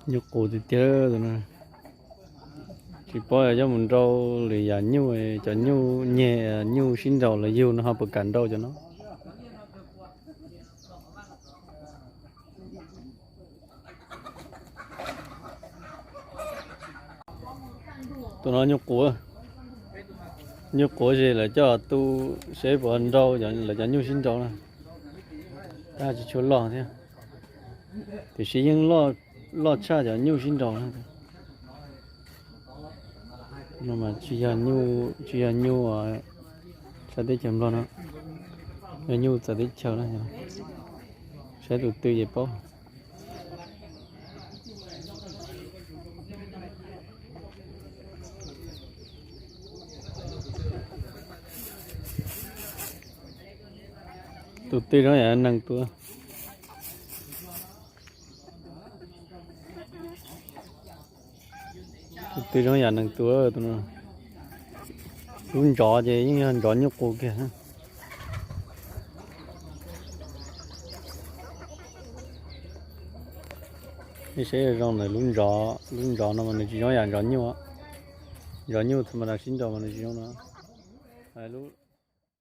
Nyuj qus tiag tiag tus no. Tsis paub yog mus nrau lwm yam nyuj, cov nyuj nyeg, nyuj sib nraus los yug no ho puas kam nrau cov no. Tus no nyuj qus, nyuj qus es lawv coj tu seb puas nrau lawv cov nyuj sib nraus na. Tab tsis tshua loj thiab, tiam sis yeej loj tshaj cov nyuj sib nraus na. No mas tsis yog nyuj, tsis yog nyuj sab teb chaws Nplog no, yog nyuj txawv teb chaws na. Saib tus twg ces paub. Tus twg zoo yam neeg tua. Tus twg zoo yam neeg tua tus no. Lub ntsov ces yeej yog ntsov nyuj qus kiag. Nej saib zoo ntawm lub ntsov, lub ntsov no mas nws tsis zoo yam ntsov nyuj. Ntsov nyuj thaum mas sib nraus mas nws tsis zoo no. Lub